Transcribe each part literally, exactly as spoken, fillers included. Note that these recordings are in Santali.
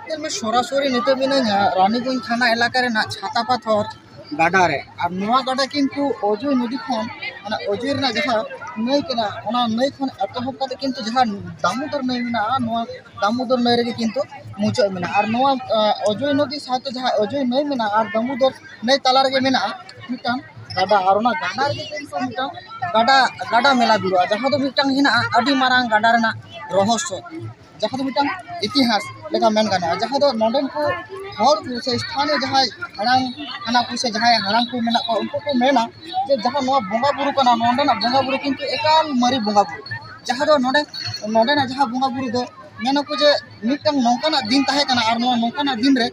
ᱧᱮᱞ ᱢᱮ, ᱥᱚᱨᱟᱥᱚᱨᱤ ᱱᱤᱛᱚᱜ ᱢᱤᱱᱟᱹᱧᱟ ᱨᱟᱱᱤᱜᱚᱸᱡᱽ ᱛᱷᱟᱱᱟ ᱮᱞᱟᱠᱟ ᱨᱮᱱᱟᱜ ᱪᱷᱟᱛᱟ ᱯᱟᱛᱷᱚᱨ ᱜᱟᱰᱟ ᱨᱮ᱾ ᱟᱨ ᱱᱚᱣᱟ ᱜᱟᱰᱟ ᱠᱤᱱᱛᱩ ᱚᱡᱚᱭ ᱱᱚᱫᱤ ᱠᱷᱚᱱ, ᱚᱱᱟ ᱚᱡᱚᱭ ᱨᱮᱱᱟᱜ ᱡᱟᱦᱟᱸ ᱱᱟᱹᱭ ᱠᱟᱱᱟ, ᱚᱱᱟ ᱱᱟᱹᱭ ᱠᱷᱚᱱ ᱮᱛᱚᱦᱚᱵ ᱠᱟᱛᱮ ᱠᱤᱱᱛᱩ ᱡᱟᱦᱟᱸ ᱫᱟᱢᱳᱫᱚᱨ ᱱᱟᱹᱭ ᱢᱮᱱᱟᱜᱼᱟ, ᱱᱚᱣᱟ ᱫᱟᱢᱳᱫᱚᱨ ᱱᱟᱹᱭ ᱨᱮᱜᱮ ᱠᱤᱱᱛᱩ ᱢᱩᱪᱟᱹᱫ ᱢᱮᱱᱟᱜᱼᱟ᱾ ᱟᱨ ᱱᱚᱣᱟ ᱟᱸ, ᱚᱡᱚᱭ ᱱᱚᱫᱤ ᱥᱟᱶᱛᱮ ᱡᱟᱦᱟᱸ ᱚᱡᱚᱭ ᱱᱟᱹᱭ ᱢᱮᱱᱟᱜᱼᱟ ᱟᱨ ᱫᱟᱢᱳᱫᱚᱨ ᱱᱟᱹᱭ ᱛᱟᱞᱟ ᱨᱮᱜᱮ ᱢᱮᱱᱟᱜᱼᱟ ᱢᱤᱫᱴᱟᱝ ᱜᱟᱰᱟ᱾ ᱟᱨ ᱚᱱᱟ ᱜᱟᱰᱟ ᱨᱮᱜᱮ ᱠᱤᱱᱛᱩ ᱢᱤᱫᱴᱟᱝ ᱜᱟᱰᱟ, ᱜᱟᱰᱟ ᱢᱮᱞᱟ ᱡᱩᱲᱩᱜᱼᱟ, ᱡᱟᱦᱟᱸ ᱫᱚ ᱢᱤᱫᱴᱟᱝ ᱦᱮᱱᱟᱜᱼᱟ ᱟᱹᱰᱤ ᱢᱟᱨᱟᱝ ᱜᱟᱰᱟ ᱨᱮᱱᱟᱜ ᱨᱚᱦᱚᱥᱥᱚ, ᱡᱟᱦᱟᱸ ᱫᱚ ᱢᱤᱫᱴᱟᱝ ᱤᱛᱤᱦᱟᱥ ᱞᱮᱠᱟ ᱢᱮᱱ ᱜᱟᱱᱚᱜᱼᱟ, ᱡᱟᱦᱟᱸ ᱫᱚ ᱱᱚᱰᱮᱱ ᱠᱚ ᱦᱚᱲ ᱠᱚ ᱥᱮ ᱥᱛᱷᱟᱱᱤᱭᱚ ᱡᱟᱦᱟᱸᱭ ᱦᱟᱲᱟᱢ ᱠᱟᱱᱟ ᱠᱚ ᱥᱮ ᱡᱟᱦᱟᱸᱭ ᱦᱟᱲᱟᱢ ᱠᱚ ᱢᱮᱱᱟᱜ ᱠᱚᱣᱟ, ᱩᱱᱠᱩ ᱠᱚ ᱢᱮᱱᱟ ᱡᱮ ᱡᱟᱦᱟᱸ ᱱᱚᱣᱟ ᱵᱚᱸᱜᱟ ᱵᱩᱨᱩ ᱠᱟᱱᱟ, ᱱᱚᱰᱮᱱᱟᱜ ᱵᱚᱸᱜᱟ ᱵᱩᱨᱩ ᱠᱤᱱᱛᱩ ᱮᱠᱟᱞ ᱢᱟᱨᱮ ᱵᱚᱸᱜᱟ ᱵᱩᱨᱩ, ᱡᱟᱦᱟᱸ ᱫᱚ ᱱᱚᱰᱮ, ᱱᱚᱰᱮᱱᱟᱜ ᱡᱟᱦᱟᱸ ᱵᱚᱸᱜᱟ ᱵᱩᱨᱩ ᱫᱚ ᱢᱮᱱᱟᱠᱚ ᱡᱮ ᱢᱤᱫᱴᱟᱝ ᱱᱚᱝᱠᱟᱱᱟᱜ ᱫᱤᱱ ᱛᱟᱦᱮᱸ ᱠᱟᱱᱟ ᱟᱨ ᱱᱚᱣᱟ ᱱᱚᱝᱠᱟᱱᱟᱜ ᱫᱤᱱ ᱨᱮ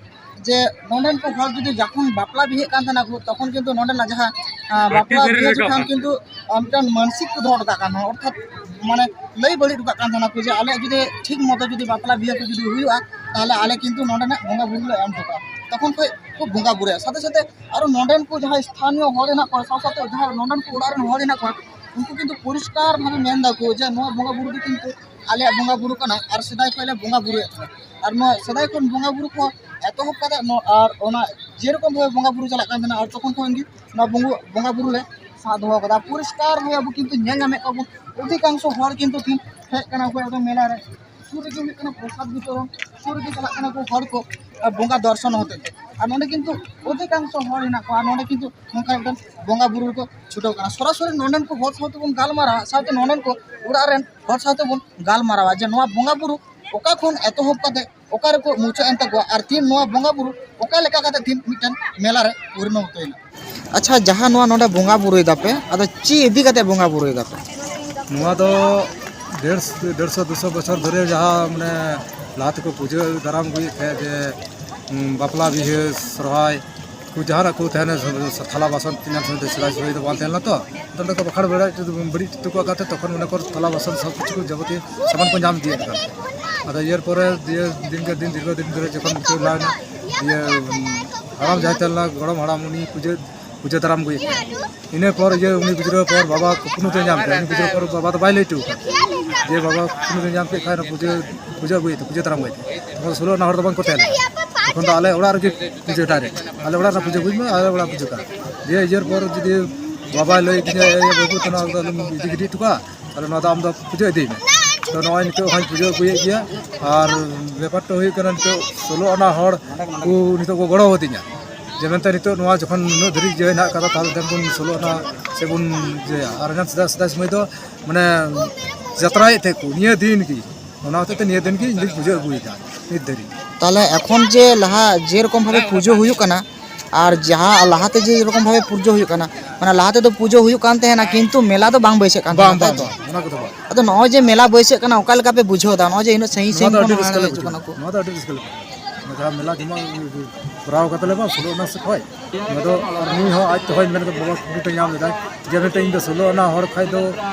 ᱡᱮ ᱱᱚᱰᱮᱱ ᱠᱚ ᱦᱚᱲ ᱡᱩᱫᱤ ᱡᱚᱠᱷᱚᱱ ᱵᱟᱯᱞᱟ ᱵᱤᱦᱟᱹᱜ ᱠᱟᱱ ᱛᱟᱦᱮᱱᱟ ᱠᱚ, ᱛᱚᱠᱷᱚᱱ ᱠᱤᱱᱛᱩ ᱱᱚᱰᱮᱱᱟᱜ ᱡᱟᱦᱟᱸ, ᱟᱸ, ᱵᱟᱯᱞᱟ ᱵᱤᱦᱟᱹ ᱡᱚᱠᱷᱚᱱ ᱠᱤᱱᱛᱩ, ᱟᱸ, ᱢᱤᱫᱴᱟᱝ ᱢᱟᱱᱥᱤᱠ ᱠᱚ ᱫᱚᱦᱚ ᱦᱚᱴᱚ ᱠᱟᱜ ᱠᱟᱱ ᱛᱟᱦᱮᱱᱟ, ᱚᱨᱛᱷᱟᱛ ᱢᱟᱱᱮ ᱞᱟᱹᱭ ᱵᱟᱹᱲᱤᱡ ᱦᱚᱴᱚ ᱠᱟᱜ ᱠᱟᱱ ᱛᱟᱦᱮᱱᱟ ᱠᱚ ᱡᱮ ᱟᱞᱮᱭᱟᱜ ᱡᱩᱫᱤ ᱴᱷᱤᱠ ᱢᱚᱛᱚ ᱡᱩᱫᱤ ᱵᱟᱯᱞᱟ ᱵᱤᱦᱟᱹ ᱠᱚ ᱡᱩᱫᱤ ᱦᱩᱭᱩᱜᱼᱟ, ᱛᱟᱦᱚᱞᱮ ᱟᱞᱮ ᱠᱤᱱᱛᱩ ᱱᱚᱰᱮᱱᱟᱜ ᱵᱚᱸᱜᱟ ᱵᱩᱨᱩ ᱞᱮ ᱮᱢ ᱦᱚᱴᱚ ᱠᱟᱜᱼᱟ᱾ ᱛᱚᱠᱷᱚᱱ ᱠᱷᱚᱱ ᱠᱚ ᱵᱚᱸᱜᱟ ᱵᱩᱨᱩᱭᱟ᱾ ᱥᱟᱛᱷᱮ ᱥᱟᱛᱷᱮ ᱟᱨᱚ ᱱᱚᱰᱮᱱ ᱠᱚ ᱡᱟᱦᱟᱸᱭ ᱥᱛᱷᱟᱱᱤᱭᱚ ᱦᱚᱲ ᱦᱮᱱᱟᱜ ᱠᱚᱣᱟ, ᱥᱟᱶ ᱥᱟᱶᱛᱮ ᱡᱟᱦᱟᱸ ᱱᱚᱰᱮᱱ ᱠᱚ ᱚᱲᱟᱜ ᱨᱮᱱ ᱦᱚᱲ ᱦᱮᱱᱟᱜ ᱠᱚᱣᱟ, ᱩᱱᱠᱩ ᱠᱤᱱᱛᱩ ᱯᱚᱨᱤᱥᱠᱟᱨ ᱵᱷᱟᱵᱮ ᱢᱮᱱ ᱫᱟᱠᱚ ᱡᱮ ᱱᱚᱣᱟ ᱵᱚᱸᱜᱟ ᱵᱩᱨᱩ ᱫᱚ ᱠᱤᱱᱛᱩ ᱟᱞᱮᱭᱟᱜ ᱵᱚᱸᱜᱟ ᱵᱩᱨᱩ ᱠᱟᱱᱟ ᱟᱨ ᱥᱮᱫᱟᱭ ᱠᱷᱚᱱ ᱞᱮ ᱵᱚᱸᱜᱟ ᱵᱩᱨᱩᱭᱮᱫ ᱠᱟᱱᱟ᱾ ᱟᱨ ᱱᱚᱣᱟ ᱥᱮᱫᱟᱭ ᱠᱷᱚᱱ ᱵᱚᱸᱜᱟ ᱵᱩᱨᱩ ᱠᱚ ᱮᱛᱚᱦᱚᱵ ᱠᱟᱛᱮ ᱱᱚ-, ᱟᱨ ᱚᱱᱟ ᱡᱮᱨᱚᱠᱚᱢ ᱵᱷᱟᱵᱮ ᱵᱚᱸᱜᱟ ᱵᱩᱨᱩ ᱪᱟᱞᱟᱜ ᱠᱟᱱ ᱛᱟᱦᱮᱱᱟ, ᱟᱨ ᱛᱚᱠᱷᱚᱱ ᱠᱷᱚᱱ ᱜᱮ ᱱᱚᱣᱟ ᱵᱚᱸᱜᱟ, ᱵᱚᱸᱜᱟ ᱵᱩᱨᱩ ᱞᱮ ᱥᱟᱵ ᱫᱚᱦᱚ ᱠᱟᱫᱟ᱾ ᱯᱚᱨᱤᱥᱠᱟᱨ ᱵᱷᱟᱵᱮ ᱟᱵᱚ ᱠᱤᱱᱛᱩ ᱧᱮᱞ ᱧᱟᱢᱮᱫ ᱠᱚᱣᱟ ᱵᱚᱱ, ᱚᱫᱷᱤᱠᱟᱝᱥᱚ ᱦᱚᱲ ᱠᱤᱱᱛᱩ ᱛᱤᱦᱤᱧ ᱦᱮᱡ ᱠᱟᱱᱟ ᱠᱚ ᱮᱠᱫᱚᱢ ᱢᱮᱞᱟ ᱨᱮ᱾ ᱥᱩᱨ ᱨᱮᱜᱮ ᱦᱩᱭᱩᱜ ᱠᱟᱱᱟ ᱯᱨᱚᱥᱟᱫ ᱵᱤᱛᱚᱨᱚᱱ, ᱥᱩᱨ ᱨᱮᱜᱮ ᱪᱟᱞᱟᱜ ᱠᱟᱱᱟ ᱠᱚ ᱦᱚᱲ ᱠᱚ, ᱟᱨ ᱵᱚᱸᱜᱟ ᱫᱚᱨᱥᱚᱱ ᱦᱚᱛᱮᱡ ᱛᱮ᱾ ᱟᱨ ᱱᱚᱰᱮ ᱠᱤᱱᱛᱩ ᱚᱫᱷᱤᱠᱟᱝᱥᱚ ᱦᱚᱲ ᱦᱮᱱᱟᱜ ᱠᱚᱣᱟ, ᱟᱨ ᱱᱚᱰᱮ ᱠᱤᱱᱛᱩ ᱱᱚᱝᱠᱟ ᱢᱤᱫᱴᱮᱱ ᱵᱚᱸᱜᱟ ᱵᱩᱨᱩ ᱨᱮᱠᱚ ᱪᱷᱩᱴᱟᱹᱣ ᱠᱟᱱᱟ᱾ ᱥᱚᱨᱟᱥᱚᱨᱤ ᱱᱚᱰᱮᱱ ᱠᱚ ᱦᱚᱲ ᱥᱟᱶ ᱛᱮᱵᱚᱱ ᱜᱟᱞᱢᱟᱨᱟᱣᱟ, ᱥᱟᱶᱛᱮ ᱱᱚᱰᱮᱱ ᱠᱚ ᱚᱲᱟᱜ ᱨᱮᱱ ᱦᱚᱲ ᱥᱟᱶ ᱛᱮᱵᱚᱱ ᱜᱟᱞᱢᱟᱨᱟᱣᱟ ᱡᱮ ᱱᱚᱣᱟ ᱵᱚᱸᱜᱟ ᱵᱩᱨᱩ ᱚᱠᱟ ᱠᱷᱚᱱ ᱮᱛᱚᱦᱚᱵ ᱠᱟᱛᱮ ᱚᱠᱟ ᱨᱮᱠᱚ ᱢᱩᱪᱟᱹᱫ ᱮᱱ ᱛᱟᱠᱚᱣᱟ, ᱟᱨ ᱛᱤᱦᱤᱧ ᱱᱚᱣᱟ ᱵᱚᱸᱜᱟ ᱵᱩᱨᱩ ᱚᱠᱟ ᱞᱮᱠᱟ ᱠᱟᱛᱮ ᱛᱤᱦᱤᱧ ᱢᱤᱫᱴᱮᱱ ᱢᱮᱞᱟ ᱨᱮ ᱯᱚᱨᱤᱱᱚᱛ ᱮᱱᱟ᱾ ᱟᱪᱪᱷᱟ, ᱡᱟᱦᱟᱸ ᱱᱚᱣᱟ ᱱᱚᱰᱮ ᱵᱚᱸᱜᱟ ᱵᱩᱨᱩᱭ ᱫᱟᱯᱮ, ᱟᱫᱚ ᱪᱮᱫ ᱤᱫᱤ ᱠᱟᱛᱮ ᱵᱚᱸᱜᱟ ᱵᱩᱨᱩᱭ ᱫᱟᱯᱮ? ᱱᱚᱣᱟ ᱫᱚ ᱰᱮᱲ, ᱰᱮᱲᱥᱚ ᱫᱩᱥᱚ ᱵᱚᱪᱷᱚᱨ ᱫᱷᱚᱨᱮ ᱡᱟᱦᱟᱸ ᱢᱟᱱᱮ ᱞᱟᱦᱟ ᱛᱮᱠᱚ ᱯᱩᱡᱟᱹ ᱫᱟᱨᱟᱢ ᱟᱹᱜᱩᱭᱮᱫ ᱛᱟᱦᱮᱸᱫ ᱡᱮ, ᱩᱸ, ᱵᱟᱯᱞᱟ ᱵᱤᱦᱟᱹ ᱥᱚᱨᱦᱟᱭ ᱠᱚ ᱡᱟᱦᱟᱱᱟᱜ ᱠᱚ ᱛᱟᱦᱮᱱᱟ, ᱥᱟ-, ᱥᱟ-, ᱛᱷᱟᱞᱟ ᱵᱟᱥᱚᱱ ᱛᱤᱱᱟᱹᱜ ᱥᱚᱢᱚᱭ ᱫᱚ ᱥᱮᱫᱟᱭ ᱥᱚᱢᱚᱭ ᱫᱚ ᱵᱟᱝ ᱛᱟᱦᱮᱸ ᱞᱮᱱᱟ ᱛᱚ, ᱟᱫᱚ ᱚᱸᱰᱮ ᱠᱚ ᱵᱟᱠᱷᱟᱲ ᱵᱟᱲᱟ ᱦᱚᱪᱚ, ᱵᱟᱹᱲᱤᱡ ᱦᱚᱴᱚ ᱠᱟᱜ ᱠᱟᱱ ᱛᱟᱦᱮᱸᱫ, ᱛᱚᱠᱷᱚᱱ ᱚᱱᱟ ᱠᱚ ᱛᱷᱟᱞᱟ ᱵᱟᱥᱚᱱ ᱥᱚᱵ ᱠᱤᱪᱷᱩ ᱠᱚ ᱡᱟᱵᱚᱛᱤᱭᱚ ᱥᱟᱢᱟᱱ ᱠᱚ ᱧᱟᱢ ᱤᱫᱤᱭᱮᱫ ᱠᱟᱱ ᱛᱟᱦᱮᱸᱫ᱾ ᱟᱫᱚ ᱤᱭᱟᱹᱨ ᱯᱚᱨᱮ ᱫᱤᱭᱮ ᱫᱤᱱ ᱠᱮ ᱫᱤᱱ ᱫᱤᱨᱜᱷᱚ ᱫᱤᱱ ᱫᱷᱚᱨᱮ ᱡᱚᱠᱷᱚᱱ ᱩᱱᱠᱩ ᱞᱟᱭᱱᱟ, ᱤᱭᱟᱹ, ᱦᱟᱲᱟᱢ ᱡᱟᱦᱟᱸᱭ ᱛᱟᱦᱮᱸ ᱞᱮᱱᱟ, ᱜᱚᱲᱚᱢ ᱦᱟᱲᱟᱢ, ᱩᱱᱤ ᱯᱩᱡᱟᱹ ᱯᱩᱡᱟᱹ ᱫᱟᱨᱟᱢ ᱟᱹᱜᱩᱭᱮ ᱠᱟᱱᱟ᱾ ᱤᱱᱟᱹ ᱯᱚᱨ ᱤᱭᱟᱹ ᱩᱱᱤ ᱜᱤᱫᱽᱨᱟᱹ ᱯᱚᱨ ᱵᱟᱵᱟ ᱠᱩᱠᱢᱩ ᱛᱮ ᱧᱟᱢ ᱠᱮᱫᱟ᱾ ᱩᱱᱤ ᱜᱤᱫᱽᱨᱟᱹ ᱯᱚᱨ ᱵᱟᱵᱟ ᱫᱚ ᱵᱟᱭ ᱞᱟᱹᱭ ᱦᱚᱴᱚ ᱠᱟᱫᱟ ᱡᱮ ᱵᱟᱵᱟ ᱠᱩᱠᱢᱩ ᱛᱮ ᱧᱟᱢ ᱠᱮᱫ ᱠᱷᱟᱱ ᱯᱩᱡᱟᱹ, ᱯᱩᱡᱟᱹ ᱟᱹᱜᱩᱭᱮ ᱛᱮ, ᱯᱩᱡᱟᱹ ᱫᱟᱨᱟᱢ ᱟᱹᱜᱩᱭᱮ ᱛᱮ᱾ ᱛᱚᱠᱷᱚᱱ ᱫᱚ ᱥᱳᱞᱳ ᱟᱱᱟ ᱦᱚᱲ ᱫᱚ ᱵᱟᱝᱠᱚ ᱛᱟᱦᱮᱸ ᱞᱮᱱᱟ᱾ ᱛᱚᱠᱷᱚᱱ ᱫᱚ ᱟᱞᱮ ᱚᱲᱟᱜ ᱨᱮᱜᱮ ᱯᱩᱡᱟᱹ direct᱾ ᱟᱞᱮ ᱚᱲᱟᱜ ᱨᱮᱱᱟᱜ ᱯᱩᱡᱟᱹ ᱵᱩᱡᱽ ᱢᱮ, ᱟᱞᱮ ᱚᱲᱟᱜ ᱯᱩᱡᱟᱹ ᱠᱟᱱᱟ᱾ ᱫᱤᱭᱮ ᱤᱭᱟᱹᱨ ᱯᱚᱨ ᱡᱩᱫᱤ ᱵᱟᱵᱟᱭ ᱞᱟᱹᱭ ᱟᱹᱫᱤᱧᱟ, "ᱮ ᱵᱟᱹᱵᱩ, ᱛᱚ ᱱᱚᱣᱟ ᱫᱚ ᱟᱞᱚᱢ ᱤᱫᱤ ᱜᱤᱰᱤ ᱦᱚᱴᱚ ᱠᱟᱜᱼᱟ, ᱛᱟᱦᱞᱮ ᱱᱚᱣᱟ ᱫᱚ ᱟᱢ ᱫᱚ ᱯᱩᱡᱟᱹ ᱤᱫᱤᱭ ᱢᱮ᱾" ᱛᱚ ᱱᱚᱜᱼᱚᱭ ᱱᱤᱛᱚᱜ ᱦᱚᱸᱧ ᱯᱩᱡᱟᱹ ᱟᱹᱜᱩᱭᱮᱫ ᱜᱮᱭᱟ᱾ ᱟᱨ ᱵᱮᱯᱟᱨ ᱫᱚ ᱦᱩᱭᱩᱜ ᱠᱟᱱᱟ, ᱱᱤᱛᱚᱜ ᱥᱳᱞᱳ ᱟᱱᱟ ᱦᱚᱲ ᱠᱚ ᱱᱤᱛᱚᱜ ᱠᱚ ᱜᱚᱲᱚ ᱟᱹᱫᱤᱧᱟ᱾ ᱡᱮ ᱢᱮᱱᱛᱮ ᱱᱤᱛᱚᱜ ᱱᱚᱣᱟ ᱡᱚᱠᱷᱚᱱ ᱱᱩᱱᱟᱹᱜ ᱫᱷᱟᱹᱨᱤᱡ ᱡᱮ ᱦᱮᱱᱟᱜ ᱠᱟᱫᱟ, ᱛᱟᱦᱞᱮ ᱫᱮᱱ ᱵᱚᱱ ᱥᱳᱞᱳ ᱟᱱᱟ ᱥᱮᱵᱚᱱ ᱤᱭᱟᱹᱭᱟ᱾ ᱟᱨ ᱮᱱᱟᱱ ᱥᱮᱫᱟᱭ, ᱥᱮᱫᱟᱭ ᱥᱚᱢᱚᱭ ᱫᱚ ᱢᱟᱱᱮ ᱡᱟᱛᱨᱟᱭᱮᱫ ᱛᱟᱦᱮᱸ ᱠᱚ ᱱᱤᱭᱟᱹ ᱫᱤᱱ ᱜᱮ, ᱚᱱᱟ ᱦᱚᱛᱮᱡ ᱛᱮ ᱱᱤᱭᱟᱹ ᱫᱤᱱ ᱜᱮ ᱤᱧ ᱫᱚᱧ ᱯᱩᱡᱟᱹ ᱟᱹᱜᱩᱭᱮᱫᱟ ᱱᱤᱛ ᱫᱷᱟᱹᱨᱤᱡ᱾ ᱛᱟᱦᱞᱮ ᱮᱠᱷᱚᱱ ᱡᱮ ᱞᱟᱦᱟ ᱡᱮᱨᱚᱠᱚᱢ ᱵᱷᱟᱵᱮ ᱯᱩᱡᱟᱹ ᱦᱩᱭᱩᱜ ᱠᱟᱱᱟ, ᱟᱨ ᱡᱟᱦᱟᱸ ᱞᱟᱦᱟᱛᱮ ᱡᱮᱨᱚᱠᱚᱢ ᱵᱷᱟᱵᱮ ᱯᱩᱡᱟᱹ ᱦᱩᱭᱩᱜ ᱠᱟᱱᱟ, ᱢᱟᱱᱮ ᱞᱟᱦᱟ ᱛᱮᱫᱚ ᱯᱩᱡᱟᱹ ᱦᱩᱭᱩᱜ ᱠᱟᱱ ᱛᱟᱦᱮᱱᱟ, ᱠᱤᱱᱛᱩ ᱢᱮᱞᱟ ᱫᱚ ᱵᱟᱝ ᱵᱟᱹᱭᱥᱟᱹᱜ ᱠᱟᱱ ᱵᱟᱝ, ᱛᱟᱦᱮᱱᱟ, ᱵᱟᱝ, ᱛᱟᱭ ᱛᱚ? ᱵᱟᱝ, ᱚᱱᱟ ᱠᱚᱫᱚ ᱵᱟᱝ᱾ ᱟᱫᱚ ᱱᱚᱜᱼᱚᱭ ᱡᱮ ᱢᱮᱞᱟ ᱵᱟᱹᱭᱥᱟᱹᱜ ᱠᱟᱱᱟ, ᱚᱠᱟ ᱞᱮᱠᱟ ᱯᱮ ᱵᱩᱡᱷᱟᱹᱣ ᱮᱫᱟ? ᱱᱚᱜᱼᱚᱭ ᱡᱮ ᱩᱱᱟᱹᱜ ᱥᱟᱺᱜᱤᱧ ᱱᱚᱣᱟ ᱥᱟᱺᱜᱤᱧ ᱫᱚ ᱠᱷᱚᱱ ᱟᱹᱰᱤ ᱦᱚᱸ ᱨᱟᱹᱥᱠᱟᱹ ᱞᱮ ᱦᱤᱡᱩᱜ ᱵᱩᱡᱷᱟᱹᱣᱟ᱾ ᱠᱟᱱᱟ ᱠᱚ᱾ ᱱᱚᱣᱟ ᱫᱚ ᱟᱹᱰᱤ ᱨᱟᱹᱥᱠᱟᱹ ᱞᱮ ᱵᱩᱡᱷᱟᱹᱣᱟ᱾ ᱡᱟᱦᱟᱸ ᱢᱮᱞᱟ ᱡᱮᱢᱚᱱ ᱠᱚᱨᱟᱣ ᱠᱟᱫᱟ ᱞᱮ ᱵᱟᱝ, ᱥᱳᱞᱳ ᱟᱱᱟ ᱥᱮᱫ ᱠᱷᱚᱱ᱾ ᱱᱚᱣᱟ ᱫᱚ ᱟᱨ ᱱᱩᱭ ᱦᱚᱸ ᱟᱡ ᱛᱮᱦᱚᱸᱭ ᱢᱮᱱ ᱠᱮᱫᱟ, ᱵᱟᱵᱟ ᱠᱩᱠᱢᱩ ᱛᱮ ᱧᱟᱢ ᱞᱮᱫᱟᱭ ᱡᱮ ᱢᱮᱱᱛᱮ ᱤᱧ ᱫᱚ ᱥᱳᱞᱳ ᱟᱱᱟ ᱦᱚᱲ ᱠᱷᱟᱡ ᱫᱚ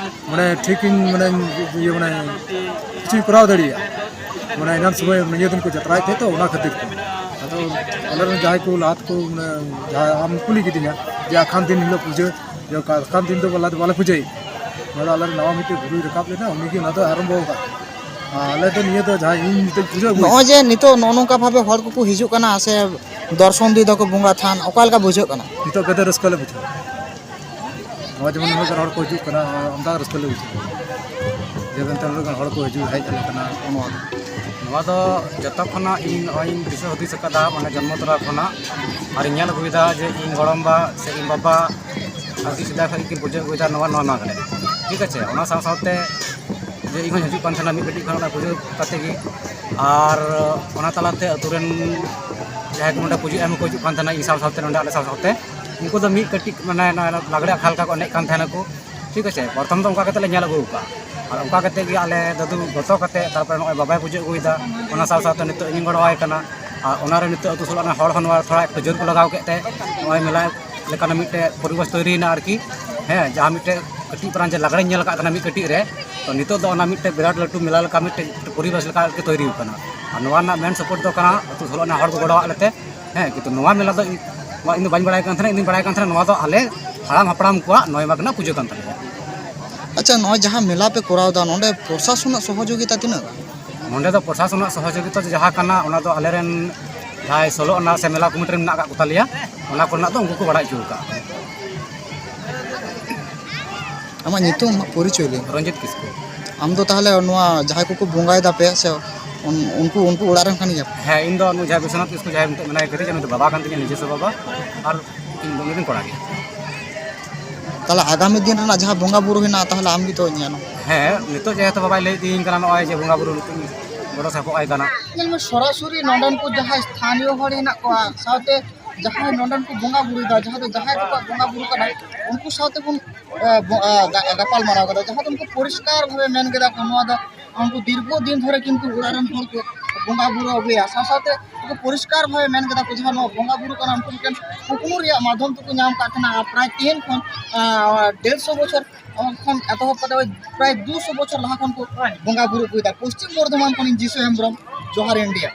ᱢᱟᱱᱮ ᱴᱷᱤᱠ ᱤᱧ ᱢᱟᱱᱮ ᱤᱭᱟᱹ ᱢᱟᱱᱮ ᱠᱤᱪᱷᱩᱧ ᱠᱚᱨᱟᱣ ᱫᱟᱲᱮᱭᱟᱜᱼᱟ᱾ ᱢᱟᱱᱮ ᱮᱱᱟᱱ ᱥᱚᱢᱚᱭ ᱱᱤᱭᱟᱹ ᱫᱤᱱ ᱠᱚ ᱡᱟᱛᱨᱟᱭᱮᱫ ᱛᱟᱦᱮᱸ ᱛᱚ, ᱚᱱᱟ ᱠᱷᱟᱹᱛᱤᱨ ᱛᱮ᱾ ᱟᱫᱚ ᱟᱞᱮ ᱨᱮᱱ ᱡᱟᱦᱟᱸᱭ ᱠᱚ ᱞᱟᱦᱟ ᱛᱮᱠᱚ ᱢᱟᱱᱮ ᱡᱟᱦᱟᱸ ᱟᱢ ᱠᱩᱞᱤ ᱠᱤᱫᱤᱧᱟ ᱡᱮ ᱟᱠᱷᱟᱱ ᱫᱤᱱ ᱦᱤᱞᱳᱜ ᱯᱩᱡᱟᱹ, ᱡᱮ ᱚᱠᱟ ᱟᱠᱷᱟᱱ ᱫᱤᱱ ᱫᱚ ᱵᱚᱞᱮ ᱵᱟᱞᱮ ᱯᱩᱡᱟᱹᱭ᱾ ᱱᱚᱣᱟ ᱫᱚ ᱟᱞᱮ ᱨᱮᱱ ᱱᱟᱣᱟ ᱢᱤᱫᱴᱮᱡ ᱜᱩᱨᱩᱭ ᱨᱟᱠᱟᱵ ᱞᱮᱱᱟ, ᱩᱱᱤᱜᱮ ᱚᱱᱟ ᱫᱚ ᱟᱨᱟᱢᱵᱚ ᱟᱠᱟᱫ᱾ ᱟᱞᱮ ᱫᱚ ᱱᱤᱭᱟᱹ ᱫᱚ ᱡᱟᱦᱟᱸ ᱤᱧ ᱱᱤᱛᱚᱜ ᱯᱩᱡᱟᱹ ᱟᱹᱜᱩᱭ ᱱᱚᱜᱼᱚᱭ ᱡᱮ ᱱᱤᱛᱚᱜ ᱱᱚᱜᱼᱚ ᱱᱚᱝᱠᱟ ᱵᱷᱟᱵᱮ ᱦᱚᱲ ᱠᱚᱠᱚ ᱦᱤᱡᱩᱜ ᱠᱟᱱᱟ ᱥᱮ ᱫᱚᱨᱥᱚᱱ ᱤᱫᱤᱭ ᱫᱟᱠᱚ ᱵᱚᱸᱜᱟ ᱛᱷᱟᱱ, ᱚᱠᱟ ᱞᱮᱠᱟ ᱵᱩᱡᱷᱟᱹᱜ ᱠᱟᱱᱟ? ᱱᱤᱛᱚᱜ ᱜᱟᱫᱮ ᱨᱟᱹᱥᱠᱟᱹ ᱞᱮ ᱵᱩᱡᱷᱟᱹᱣᱟ᱾ ᱱᱚᱣᱟ ᱡᱮᱢᱚᱱ ᱩᱱᱟᱹᱜ ᱜᱟᱱ ᱦᱚᱲ ᱠᱚ ᱦᱤᱡᱩᱜ ᱠᱟᱱᱟ, ᱟᱢᱫᱟ ᱨᱟᱹᱥᱠᱟᱹ ᱞᱮ ᱵᱩᱡᱷᱟᱹᱣᱟ᱾ ᱡᱮ ᱢᱮᱱᱛᱮ ᱩᱱᱟᱹᱜ ᱜᱟᱱ ᱦᱚᱲ ᱠᱚ ᱦᱤᱡᱩᱜ ᱦᱮᱡ ᱟᱞᱮ ᱠᱟᱱᱟ, ᱱᱚᱣᱟ ᱫᱚ᱾ ᱱᱚᱣᱟ ᱫᱚ ᱡᱚᱛᱚ ᱠᱷᱚᱱᱟᱜ ᱤᱧ ᱱᱚᱜᱼᱚᱭ ᱤᱧ ᱫᱤᱥᱟᱹ ᱦᱩᱫᱤᱥ ᱟᱠᱟᱫᱟ, ᱢᱟᱱᱮ ᱡᱚᱱᱢᱚ ᱛᱚᱨᱟ ᱠᱷᱚᱱᱟᱜ, ᱟᱨᱤᱧ ᱧᱮᱞ ᱟᱹᱜᱩᱭᱮᱫᱟ ᱡᱮ ᱤᱧ ᱜᱚᱲᱚᱢᱵᱟ ᱥᱮ ᱤᱧ ᱵᱟᱵᱟ ᱟᱹᱰᱤ ᱥᱮᱫᱟᱭ ᱠᱷᱚᱱ ᱜᱮᱠᱤᱱ ᱯᱩᱡᱟᱹ ᱟᱹᱜᱩᱭᱮᱫᱟ ᱱᱚᱣᱟ, ᱱᱚᱣᱟ ᱢᱟᱜᱽ ᱨᱮ, ᱴᱷᱤᱠ ᱟᱪᱷᱮ? ᱚᱱᱟ ᱥᱟᱶ ᱥᱟᱶᱛᱮ ᱡᱮ ᱤᱧ ᱦᱚᱸᱧ ᱦᱤᱡᱩᱜ ᱠᱟᱱ ᱛᱟᱦᱮᱱᱟ ᱢᱤᱫ ᱠᱟᱹᱴᱤᱡ ᱠᱷᱚᱱ ᱚᱱᱟ ᱯᱩᱡᱟᱹ ᱠᱟᱛᱮ ᱜᱮ, ᱟᱨ ᱚᱱᱟ ᱛᱟᱞᱟᱛᱮ ᱟᱹᱛᱩ ᱨᱮᱱ ᱡᱟᱦᱟᱸᱭ ᱠᱚ ᱱᱚᱰᱮ ᱯᱩᱡᱟᱹ ᱮᱢ ᱠᱚ ᱦᱤᱡᱩᱜ ᱠᱟᱱ ᱛᱟᱦᱮᱱᱟ ᱤᱧ ᱥᱟᱶ ᱥᱟᱶᱛᱮ, ᱱᱚᱰᱮ ᱟᱞᱮ ᱥᱟᱶ ᱥᱟᱶᱛᱮ, ᱩᱱᱠᱩ ᱫᱚ ᱢᱤᱫ ᱠᱟᱹᱴᱤᱡ ᱢᱟᱱᱮ ᱱᱚᱣᱟ ᱞᱟᱜᱽᱲᱮ ᱟᱠᱷᱲᱟ ᱞᱮᱠᱟ ᱠᱚ ᱮᱱᱮᱡ ᱠᱟᱱ ᱛᱟᱦᱮᱱᱟᱠᱚ, ᱴᱷᱤᱠ ᱟᱪᱷᱮ? ᱯᱨᱚᱛᱷᱚᱢ ᱫᱚ ᱚᱱᱠᱟ ᱠᱟᱛᱮ ᱞᱮ ᱧᱮᱞ ᱟᱹᱜᱩ ᱟᱠᱟᱫᱼᱟ᱾ ᱟᱨ ᱚᱱᱠᱟ ᱠᱟᱛᱮ ᱜᱮ ᱟᱞᱮ ᱫᱟᱫᱩ ᱜᱚᱛᱚ ᱠᱟᱛᱮ, ᱛᱟᱨᱯᱚᱨᱮ ᱱᱚᱜᱼᱚᱭ ᱵᱟᱵᱟᱭ ᱯᱩᱡᱟᱹ ᱟᱹᱜᱩᱭᱮᱫᱟ, ᱚᱱᱟ ᱥᱟᱶ ᱥᱟᱶᱛᱮ ᱱᱤᱛᱚᱜ ᱤᱧᱤᱧ ᱜᱚᱲᱚᱣᱟᱭ ᱠᱟᱱᱟ᱾ ᱟᱨ ᱚᱱᱟᱨᱮ ᱱᱤᱛᱚᱜ ᱟᱹᱛᱩ ᱥᱳᱞᱳ ᱟᱱᱟ ᱦᱚᱲ ᱦᱚᱸ ᱱᱚᱣᱟ ᱛᱷᱚᱲᱟ ᱮᱠᱴᱩ ᱡᱳᱨ ᱠᱚ ᱞᱟᱜᱟᱣ ᱠᱮᱫ ᱛᱮ ᱱᱚᱜᱼᱚᱭ ᱢᱮᱞᱟ ᱞᱮᱠᱟᱱᱟᱜ ᱢᱤᱫᱴᱮᱡ ᱯᱚᱨᱤᱵᱮᱥ ᱛᱳᱭᱨᱤᱭᱮᱱᱟ ᱟᱨᱠᱤ᱾ ᱦᱮᱸ, ᱡᱟᱦᱟᱸ ᱢᱤᱫᱴᱮᱡ ᱠᱟᱹᱴᱤᱡ ᱯᱟᱨᱟᱝ ᱡᱮ ᱞᱟᱜᱽᱲᱮᱧ ᱧᱮᱞ ᱟᱠᱟᱫ ᱛᱟᱦᱮᱱᱟ ᱢᱤᱫ ᱠᱟᱹᱴᱤᱡ ᱨᱮ, ᱛᱚ ᱱᱤᱛᱚᱜ ᱫᱚ ᱚᱱᱟ ᱢᱤᱫᱴᱮᱡ ᱵᱤᱨᱟᱴ ᱞᱟᱹᱴᱩ ᱢᱮᱞᱟ ᱞᱮᱠᱟ ᱢᱤᱫᱴᱮᱡ ᱯᱚᱨᱤᱵᱮᱥ ᱞᱮᱠᱟ ᱟᱨᱠᱤ ᱛᱳᱭᱨᱤ ᱟᱠᱟᱱᱟ᱾ ᱟᱨ ᱱᱚᱣᱟ ᱨᱮᱱᱟᱜ ᱢᱮᱱ ᱥᱟᱯᱳᱨᱴ ᱫᱚ ᱠᱟᱱᱟ ᱟᱹᱛᱩ ᱥᱳᱞᱳ ᱟᱱᱟ ᱦᱚᱲ ᱠᱚ ᱜᱚᱲᱚᱣᱟᱜ ᱞᱮᱛᱮ᱾ ᱦᱮᱸ, ᱠᱤᱱᱛᱩ ᱱᱚᱣᱟ ᱢᱮᱞᱟ ᱫᱚ ᱤᱧ ᱱᱚᱣᱟ ᱤᱧ ᱫᱚ ᱵᱟᱹᱧ ᱵᱟᱲᱟᱭ ᱠᱟᱱ ᱛᱟᱦᱮᱱᱟ᱾ ᱤᱧ ᱫᱩᱧ ᱵᱟᱲᱟᱭ ᱠᱟᱱ ᱛᱟᱦᱮᱱᱟ ᱱᱚᱣᱟ ᱫᱚ ᱟᱞᱮ ᱦᱟᱲᱟᱢ ᱦᱟᱯᱲᱟᱢ ᱠᱚᱣᱟᱜ ᱱᱚᱭ ᱢᱟᱜᱽ ᱨᱮᱱᱟᱜ ᱯᱩᱡᱟᱹ ᱠᱟᱱ ᱛᱟᱞᱮᱭᱟ᱾ ᱟᱪᱪᱷᱟ, ᱱᱚᱜᱼᱚᱭ ᱡᱟᱦᱟᱸ ᱢᱮᱞᱟ ᱯᱮ ᱠᱚᱨᱟᱣ ᱮᱫᱟ, ᱱᱚᱰᱮ ᱯᱨᱚᱥᱟᱥᱚᱱᱟᱜ ᱥᱚᱦᱚᱡᱳᱜᱤᱛᱟ ᱛᱤᱱᱟᱹᱜ ᱜᱟᱱ? ᱱᱚᱰᱮ ᱫᱚ ᱯᱨᱚᱥᱟᱥᱚᱱᱟᱜ ᱥᱚᱦᱚᱡᱳᱜᱤᱛᱟ ᱡᱟᱦᱟᱸ ᱠᱟᱱᱟ, ᱚᱱᱟ ᱫᱚ ᱟᱞᱮᱨᱮᱱ ᱡᱟᱦᱟᱸᱭ ᱥᱳᱞᱳ ᱟᱱᱟ ᱥᱮ ᱢᱮᱞᱟ ᱠᱚᱢᱤᱴᱤ ᱨᱮ ᱢᱮᱱᱟᱜ ᱟᱠᱟᱫ ᱠᱚ ᱛᱟᱞᱮᱭᱟ, ᱚᱱᱟ ᱠᱚᱨᱮᱱᱟᱜ ᱫᱚ ᱩᱱᱠᱩ ᱠᱚ ᱵᱟᱲᱟᱭ ᱦᱚᱪᱚ ᱟᱠᱟᱫᱼᱟ᱾ ᱟᱢᱟᱜ ᱧᱩᱛᱩᱢ, ᱟᱢᱟᱜ ᱯᱚᱨᱤᱪᱚᱭ ᱞᱟᱹᱭ ᱢᱮ᱾ ᱨᱚᱧᱡᱤᱛ ᱠᱤᱥᱠᱩ᱾ ᱟᱢ ᱫᱚ ᱛᱟᱦᱚᱞᱮ ᱱᱚᱣᱟ ᱡᱟᱦᱟᱸᱭ ᱠᱚᱠᱚ ᱵᱚᱸᱜᱟᱭ ᱫᱟᱯᱮ ᱥᱮ ᱩᱱ-, ᱩᱱᱠᱩ, ᱩᱱᱠᱩ ᱚᱲᱟᱜ ᱨᱮᱱ ᱠᱟᱱ ᱜᱮᱭᱟᱢ? ᱦᱮᱸ, ᱤᱧ ᱫᱚ ᱱᱩᱭ ᱡᱟᱦᱟᱸᱭ ᱵᱤᱥᱣᱚᱱᱟᱛᱷ ᱠᱤᱥᱠᱩ ᱡᱟᱦᱟᱸᱭ ᱢᱤᱫᱴᱮᱱ ᱢᱮᱱᱟᱭ ᱠᱟᱫᱮ, ᱩᱱᱤ ᱫᱚ ᱵᱟᱵᱟ ᱠᱟᱱ ᱛᱤᱧᱟ, ᱱᱤᱡᱮᱥᱥᱚ ᱵᱟᱵᱟ, ᱟᱨ ᱤᱧ ᱫᱚ ᱩᱱᱤ ᱨᱮᱱ ᱠᱚᱲᱟ ᱜᱮ᱾ ᱛᱟᱦᱚᱞᱮ ᱟᱜᱟᱢᱤ ᱫᱤᱱ ᱨᱮᱱᱟᱜ ᱡᱟᱦᱟᱸ ᱵᱚᱸᱜᱟ ᱵᱩᱨᱩ ᱦᱮᱱᱟᱜᱼᱟ, ᱛᱟᱦᱚᱞᱮ ᱟᱢ ᱜᱮᱛᱚ ᱧᱮᱞ? ᱦᱮᱸ, ᱱᱤᱛᱚᱜ ᱡᱮᱦᱮᱛᱩ ᱵᱟᱵᱟᱭ ᱞᱟᱹᱭ ᱤᱫᱤᱭᱟᱹᱧ ᱠᱟᱱᱟ ᱱᱚᱜᱼᱚᱭ ᱡᱮ ᱵᱚᱸᱜᱟ ᱵᱩᱨᱩ ᱱᱤᱛᱚᱜ ᱜᱚᱲᱚ ᱥᱚᱯᱚᱦᱚᱫ ᱟᱭ ᱠᱟᱱᱟ᱾ ᱧᱮᱞ ᱢᱮ, ᱥᱚᱨᱟᱥᱚᱨᱤ ᱱᱚᱰᱮᱱ ᱠᱚ ᱡᱟᱦᱟᱸᱭ ᱥᱛᱷᱟᱱᱤᱭᱚ ᱦᱚᱲ ᱦᱮᱱᱟᱜ ᱠᱚᱣᱟ, ᱥᱟᱶᱛᱮ ᱡᱟᱦᱟᱸᱭ ᱱᱚᱰᱮᱱ ᱠᱚ ᱵᱚᱸᱜᱟ ᱵᱩᱨᱩᱭᱮᱫᱟ, ᱡᱟᱦᱟᱸ ᱫᱚ ᱡᱟᱦᱟᱸᱭ ᱠᱚᱣᱟᱜ ᱵᱚᱸᱜᱟ ᱵᱩᱨᱩ ᱠᱟᱱᱟ, ᱩᱱᱠᱩ ᱥᱟᱶᱛᱮ ᱵᱚᱱ, ᱮ, ᱵᱚ-, ᱮ, ᱜᱟ-, ᱜᱟᱯᱟᱞ ᱢᱟᱨᱟᱣ ᱠᱟᱫᱟ, ᱡᱟᱦᱟᱸ ᱫᱚ ᱩᱱᱠᱩ ᱯᱚᱨᱤᱥᱠᱟᱨ ᱵᱷᱟᱵᱮ ᱢᱮᱱ ᱠᱮᱫᱟ ᱠᱚ, ᱱᱚᱣᱟ ᱫᱚ ᱩᱱᱠᱩ ᱫᱤᱨᱜᱷᱚ ᱫᱤᱱ ᱫᱷᱚᱨᱮ ᱠᱤᱱᱛᱩ ᱚᱲᱟᱜ ᱨᱮᱱ ᱦᱚᱲ ᱠᱚ ᱵᱚᱸᱜᱟ ᱵᱩᱨᱩ ᱟᱹᱜᱩᱭᱟ, ᱥᱟᱶ ᱥᱟᱶᱛᱮ ᱩᱱᱠᱩ ᱯᱚᱨᱤᱥᱠᱟᱨ ᱵᱷᱟᱵᱮ ᱢᱮᱱ ᱠᱮᱫᱟ ᱠᱚ, ᱡᱟᱦᱟᱸ ᱱᱚᱣᱟ ᱵᱚᱸᱜᱟ ᱵᱩᱨᱩ ᱠᱟᱱᱟ, ᱩᱱᱠᱩ ᱢᱤᱫᱴᱮᱱ ᱠᱩᱠᱢᱩ ᱨᱮᱭᱟᱜ ᱢᱟᱫᱽᱫᱷᱚᱢ ᱛᱮᱠᱚ ᱧᱟᱢ ᱠᱟᱜ ᱛᱟᱦᱮᱱᱟ᱾ ᱟᱨ ᱯᱨᱟᱭ ᱛᱮᱦᱮᱧ ᱠᱷᱚᱱ, ᱟ, ᱰᱮᱲᱥᱚ ᱵᱚᱪᱷᱚᱨ ᱠᱷᱚᱱ ᱮᱛᱚᱦᱚᱵ ᱠᱟᱛᱮ ᱳᱭ ᱯᱨᱟᱭ ᱫᱩᱥᱚ ᱵᱚᱪᱷᱚᱨ ᱞᱟᱦᱟ ᱠᱷᱚᱱ ᱠᱚ ᱵᱚᱸᱜᱟ ᱵᱩᱨᱩ ᱟᱹᱜᱩᱭᱮᱫᱟ᱾ ᱯᱚᱥᱪᱤᱢ ᱵᱚᱨᱫᱷᱚᱢᱟᱱ ᱠᱷᱚᱱᱤᱧ ᱡᱤᱥᱩ ᱦᱮᱢᱵᱨᱚᱢ, ᱡᱚᱦᱟᱨ ᱤᱱᱰᱤᱭᱟ᱾